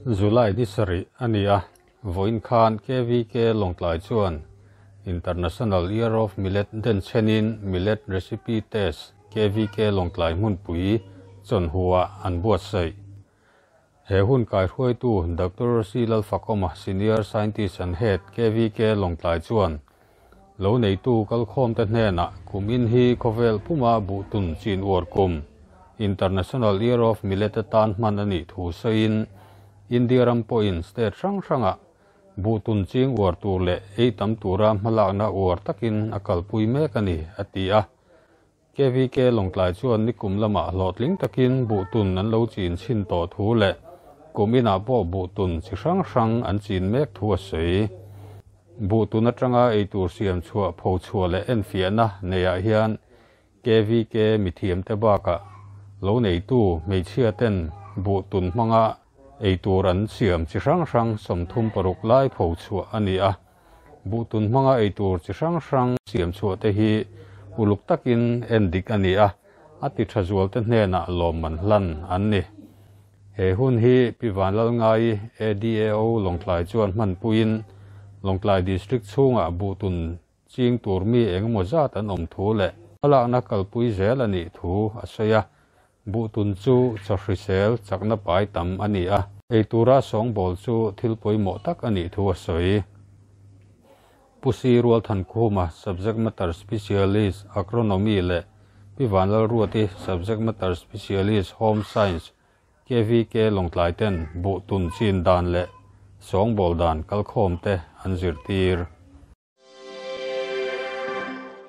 July ni sarih a ni a, vawiin khan KVK Lawngtlai chuan International Year of Millet denchhenin Millet Recipe Test KVK Lawngtlai hmunpui chawnhua an buatsaih. He hun kaihruaitu Doctor C Lalfakawma, Senior Scientist and Head, KVK Lawngtlai chuan lo neitu kalkhawmte hnenah kum in hi khawvel puma buhtun chin uar kum, International Year of Millet atan hman a nih thu sawiin India ram pawhin state hrang hrangah buhtun ching uar tur leh ei tam tura hmalakna uar takin a kalpui mek a ni, a ti a. KVK Lawngtlai chuan nikum lamah hlawhtling takin buhtun an lo chin chhin tawh thu leh kum inah pawh buhtun chi hrang hrang an chin mek thu a sawi. Buhtun atanga eitur siam chhuah pho chhuah leh enfiahna neiah hian KVK mithiamte bakah lo neitu hmeichhia ten buhtun hmanga eitur an siam chi hrang hrang 36 lai pho chhuah a ni a. Buhtun hmanga eitur chi hrang hrang siam chhuah te hi uluk takin en dik a ni a, a ti tha zual te hnenah lawmman hlan an ni. He hun hi Pi Vanlalngai ADAO Lawngtlai chuan hmanpuiin Lawngtlai District chhungah buhtun ching tur mi engemaw zat an awm thu leh hmalakna kalpui zel a nih thu a sawi a. Buhtun chu chaw hrisel chakna pai tam a ni a, eitura sawngbawl chu thil pawimawh tak a nih thu a sawi. Pu Si Rualthankhuma, Subject Matter Specialist, Agronomy leh Pi Vanlalruati, Subject Matter Specialist, Home Science, KVK Lawngtlai ten buhtun chin dan leh sawngbawl dan kalkhawm te an zirtir.